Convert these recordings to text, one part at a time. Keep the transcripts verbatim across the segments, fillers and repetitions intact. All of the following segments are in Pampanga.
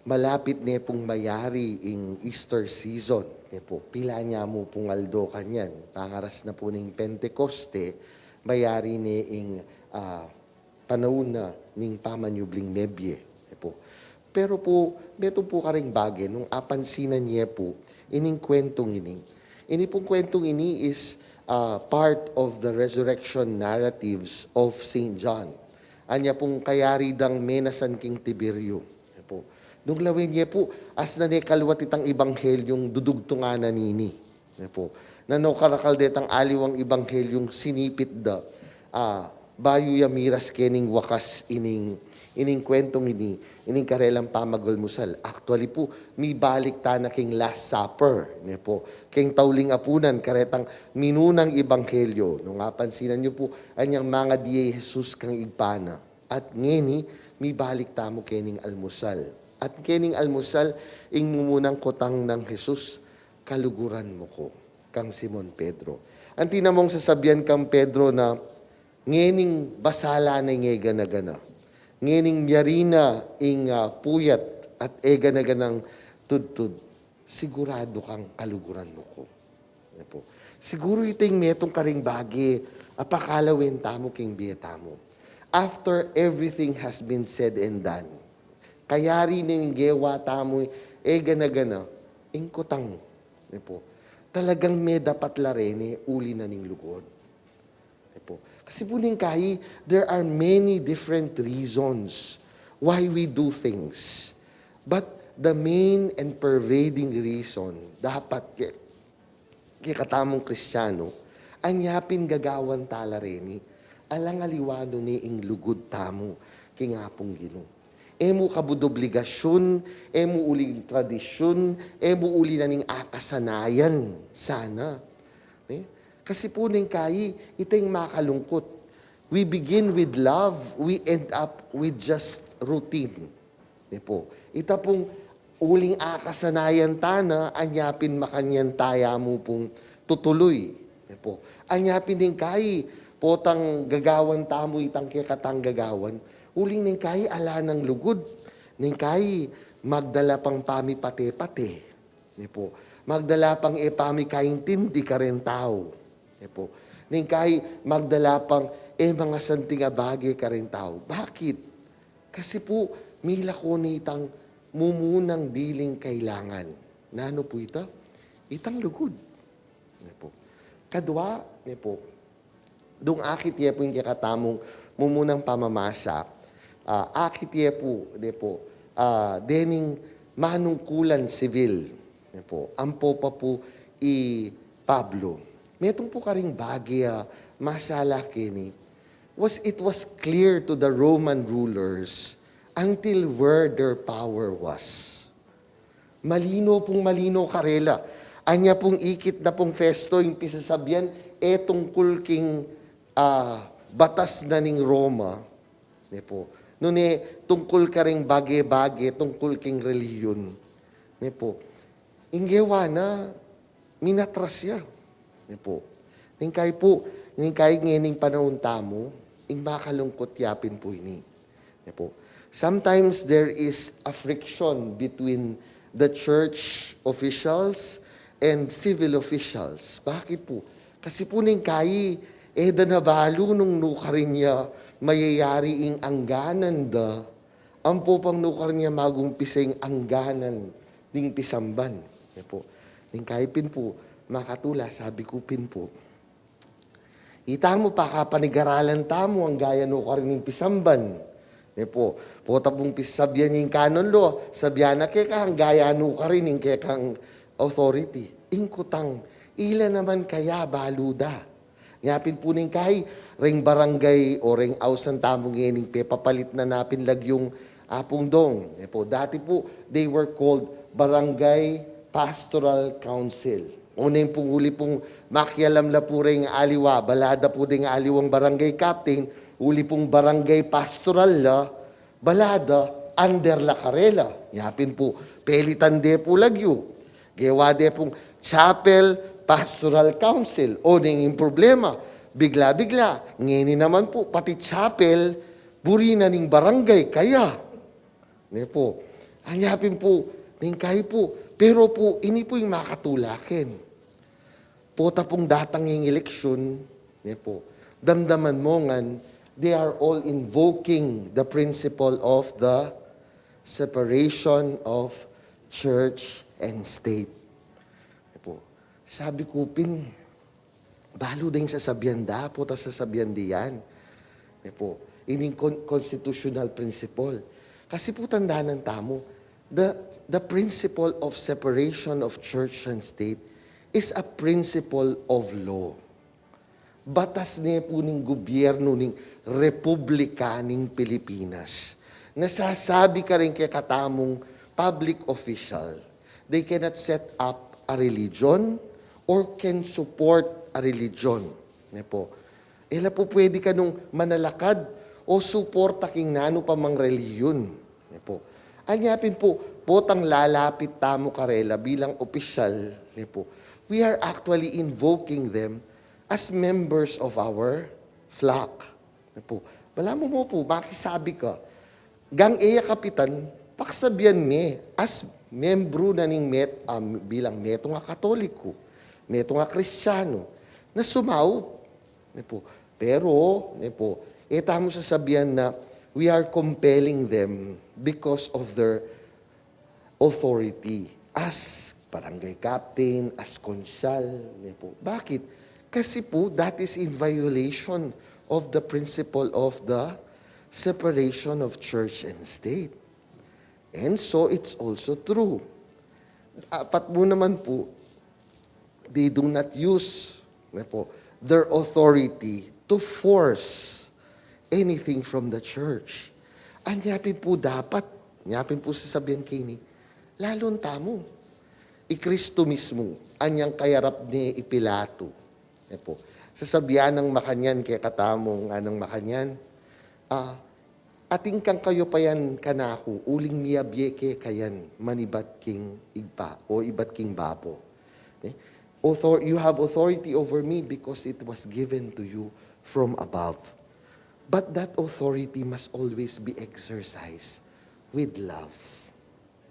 Malapit ne pung mayari ing Easter season, ne pu. Pila ne mu pung aldo kanyan, pangaras na pu ning Pentecoste, mayari ne ing, ah, panaun na ning pamanyubling mebie, ne pu. Pero pu, metung pu karing bage, nung apansinan ye pu ining kuentong ini. Ini pung kuentong ini is, ah, part of the resurrection narratives of Saint John. Anya pung kayari dang menasan king Tiberio. Ne pu. Nung lawen ye pu, asna ne kaluat itang ebanghelyung dudugtungan na nini. Ne pu. Nanu karakal detang aliwang ebanghelyung sinipit da, ah, bayu ya miras kening wakas ining, ining kuentong ini, ining karelang pamagalmusal. Actually pu, mibalik tana king Last Supper, ne pu. King tauling apunan, karetang minunang ebanghelyo. Nung apansinan yu pu, anyang mangad i Jesus kang Ibpa na. At ngeni, mibalik tamu kening almusal. At kening almusal, ing mumunang kutang nang Jesus, "Kaluguran mu ku," kang Simon Pedro. Anti na mung sasabian kang Pedro na, "Ngening basala na ing e gana-gana. Ngening miyari na ing, ah, puyat at e gana-ganang tudtud. Siguradu kang kaluguran mu ku." Ne pu. Siguru ita ing metung karing bage a pakalawen tamu king bie tamu. After everything has been said and done, kayari ning gewa tamu e gana-gana, ing kutang, ne pu, talagang medapat la reni uli na ning lugud. Ne pu. Kasi pu ning kai, there are many different reasons why we do things. But the main and pervading reason, dapat ke, kekatamung Kristiano, anya pin gagawan tala reni, alang aliwa nu ne ing lugud tamu king Apung Ginu. E mu kabud obligasyun, e mu uling tradisyun, e mu uli na ning akasanayan sana. Ne? Kasi pu ning kai, ita ing makalungkut. We begin with love, we end up with just routine. Ne pu. Ita pung uling akasanayan tana, anya pin makanyan taya mu pung tutuluy. Ne pu. Anya pin ning kai, potang gagawan tamu itang kekatang gagawan. Uling ning kai, ala nang lugud. Ning kai, magdala pang pamipate-pate. Ne pu. Magdala pang e pamikaintindi karing tau. Ne pu. Ning kai, magdala pang e mangasanting a bage karing tau. Bakit? Kasi pu, milako ne itang mumunang diling kailangan. Nanu pu ita? Itang lugud. Ne pu. Kadua, ne pu. Dung akit ye pu ing kekatamung mumunang pamamasa, ah, akit ye pu, ne pu, ah, dening manungkulan sibil, ne pu, ampo pa pu i Pablo. Metung pu karing bage a masala keni, was, it was clear to the Roman rulers until where their power was. Malino pung malino karela. Anya pung ikit na pung Festo ing pisasabian, e tungkul king, ah, batas na ning Roma, ne pu. Nune tungkul karing bage-bage, tungkul king relihiyon, ne pu. Ing gewa na, minatras ya. Ne pu. Ning kai pu, ning kai ngening panaun tamu, ing makalungkut ya pin pu ini. Ne pu. Sometimes there is a friction between the church officials and civil officials. Bakit pu? Kasi pu ning kai, e da na balu nung nukarin ya mayayari ing angganan da, ampo pang nukarin ya magumpisa ing angganan ding pisamban. Ne pu. Ning kai pin pu, makatula, sabi ku pin pu, ita mu, pakapanigaralan tamu anggaya nukarin ing pisamban. Ne pu. Pota pung pisabian ing canon law, sabian na keka anggaya nukarin ing kekang authority. Ing kutang, ila naman kaya balu da. Nya pin pu ning kai, ring barangay o ring ausan tamu ngening pepapalit na napin lagyung Apung Dong. Ne pu, dati pu, they were called Barangay Pastoral Council. O neng pung uli pung makialam la pu ring aliwa, bala da pu ding aliwang barangay captain, uli pung barangay pastoral la, bala da, under la karela. Nya pin pu, pelitan de pu lagyu. Gewa de pung Chapel Pastoral Council. O neng ing problema, bigla-bigla, ngeni naman pu, pati chapel, buri na ning barangay kaya. Ne pu. Anya pin pu, ningkayu pu, pero pu, ini pu ing makatulaken. Pota pung datang ing eleksyon, ne pu, damdaman mo ngan, they are all invoking the principle of the separation of church and state. Ne pu, sabi ku pin, balu deng sasabian da, pota sasabian diyan. Ne pu, ining con-, constitutional principle. Kasi pu tandanan tamu, the, the principle of separation of church and state is a principle of law. Batas ne pu ning gobyernu ning Republika ning Pilipinas. Nasasabi karing kekatamung public official, they cannot set up a religion or can support a religion. Ne pu. E la pu pwede kanung manalakad o suporta king nanu pa mang relihiyon. Ne pu. Anya pin pu, potang lalapit tamu karela bilang opisyal, ne pu, we are actually invoking them as members of our flock. Ne pu. Balamu mu pu, makisabi ka. Gang e ya kapitan, paksabian me, as membru na ning met-, ah, bilang metung a Katoliku, metung a Kristiyanu, na sumaup. Ne pu. Pero, ne pu, e tamu sasabian na we are compelling them because of their authority as barangay captain, as konsehal, ne pu. Bakit? Kasi pu, that is in violation of the principle of the separation of church and state. And so, it's also true. Apat mu naman pu, they do not use, ne pu, their authority to force anything from the church. Anya pin pu dapat, anya pin pu sasabian keni, lalun tamu. I Kristu mismu, anyang kayarap ne i Pilato. Ne pu. Sasabian nang makanyan kekatamu, nganang makanyan, ah, atin kang kayupayan kanaku, uling miyabie ke kayan, manibat king Ibpa, o ibat king Babo. Ne? Author-, you have authority over me because it was given to you from above. But that authority must always be exercised with love.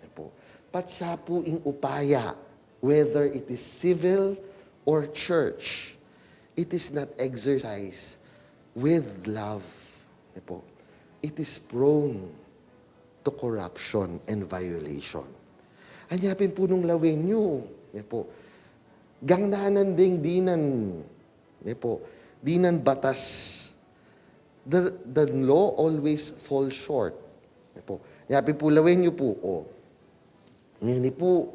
Ne pu. Patsa pu ing upaya, whether it is civil or church, it is not exercised with love. Ne pu. It is prone to corruption and violation. Anya pin pu nung lawen yu, ne pu, gangnanan deng dinan, ne pu, dinan batas, the, the law always falls short. Ne pu. Anya pin pu lawen yu pu, o. Ngeni pu,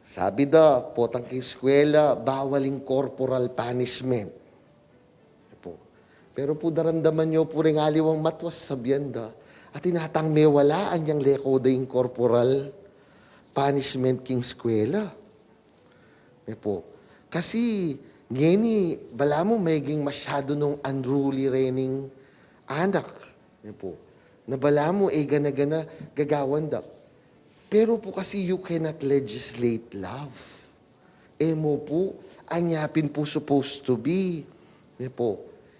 sabi da, potang king eskwela, bawal ing corporal punishment. Ne pu. Pero pu, daramdaman yu pu ring aliwang matwa, sasabian da, atin atang mewalaan yang leko da ing corporal punishment king eskwela. Ne pu. Kasi, ngeni, balamu meging masyadu nung unruly rening anak. Ne pu. Na balamu, e gana-gana gagawan da. Pero pu kasi, you cannot legislate love. E mu pu, anya pin pu supposed to be. Ne pu.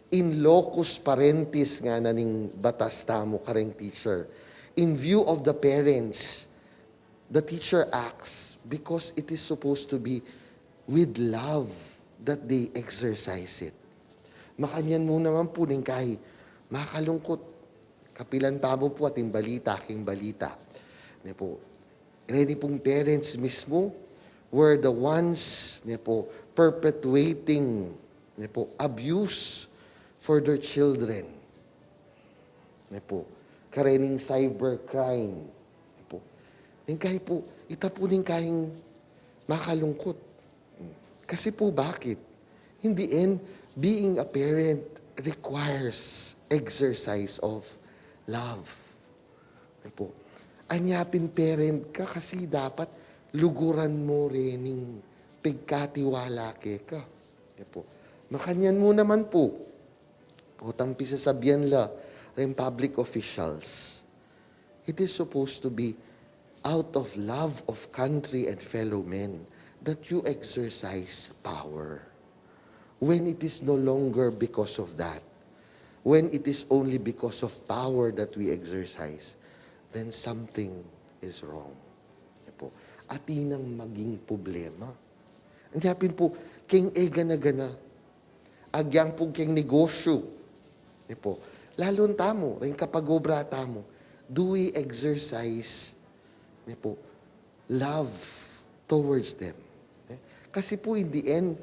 In loco parentis ngana ning batas tamu kareng teacher. In view of the parents, the teacher acts because it is supposed to be with love that they exercise it. Makanyan mu naman pu ningkayi, makalungkut. Kapilan pa mu pu ating balita, king balita. Ne pu, reni pung parents mismu were the ones, ne pu, perpetuating, ne pu, abuse for their children. Ne pu, karening cybercrime. Ne pu. Ningkayi pu, ita pu ningkaying makalungkut. Kasi pu bakit? In the end, being a parent requires exercise of love. Ne pu. Anya pin parent ka kasi dapat luguran mu rening pigkatiwala keka. Ne pu. Makanyan mu naman pu. Potang pisasabian la ring public officials. It is supposed to be out of love of country and fellow men that you exercise power. When it is no longer because of that, when it is only because of power that we exercise, then something is wrong. Yan po. Atin nang maging problema. Anya pin po, keng e gana-gana, agyang po keng negosyu. Yan po. Lalo tamu, ring kapag-obra tamu, do we exercise, yan po, love towards them? Eh, kasi po, in the end,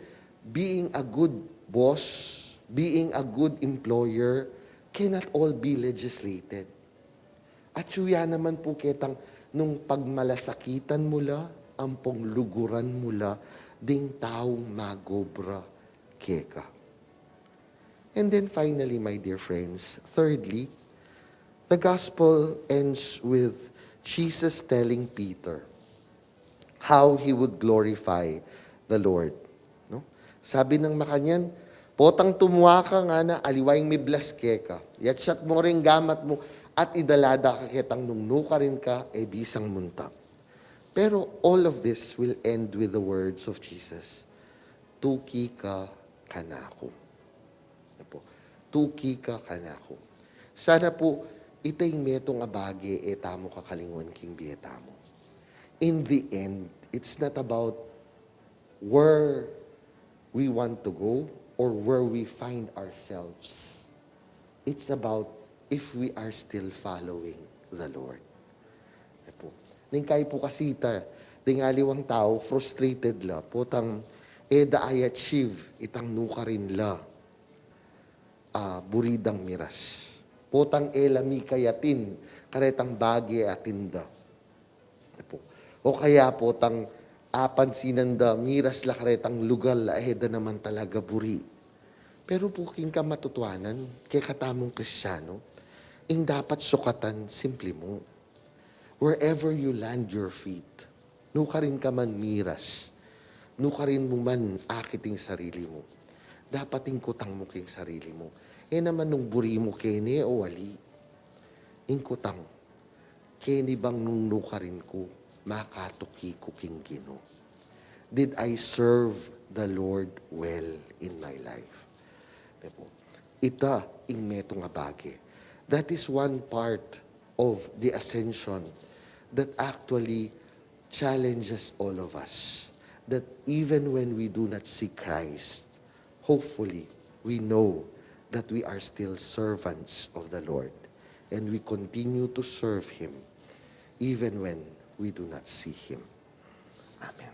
being a good boss, being a good employer, cannot all be legislated. At suya naman po ketang nung pagmalasakitan mu la, ampong luguran mu la ding taung mag-obra keka. And then finally, my dear friends, thirdly, the gospel ends with Jesus telling Peter how he would glorify the Lord. No? Sabi nang makanyan, "Potang tumua ka," ngana, "aliwa ing miblas keka. Yatsat mu ring gamat mu at idala da ka ketang nung nukarin ka, e bisang munta." Pero all of this will end with the words of Jesus, "Tuki ka kanaku." Yan po. "Tuki ka kanaku." Sana po, ita ing metung a bage e tamu kakalingwan king bie tamu. In the end, it's not about where we want to go or where we find ourselves. It's about if we are still following the Lord. Yan po. Nung kayi po kasi ita, ding aliwang tau, frustrated la, potang e da i-achieve itang nukarin la a buri dang miras. Potang e la mika atin karetang bage a atin da. Yan po. O kaya potang apansinan da miras la karetang lugal a e da naman talaga buri. Pero po king kamatutuanan, kekatamung Kristiano, ing dapat sukatan simpli mu. Wherever you land your feet, nukarin ka man miras, nukarin mu man akit ing sarili mu, dapat ing kutang mu king sarili mu, e naman nung buri mu keni o ali. Ing kutang, keni bang nung nukarin ku, makatuki ku king Ginu? Did I serve the Lord well in my life? Yan po. Ita ing metung a bage. That is one part of the ascension that actually challenges all of us. That even when we do not see Christ, hopefully, we know that we are still servants of the Lord and we continue to serve Him even when we do not see Him. Amen.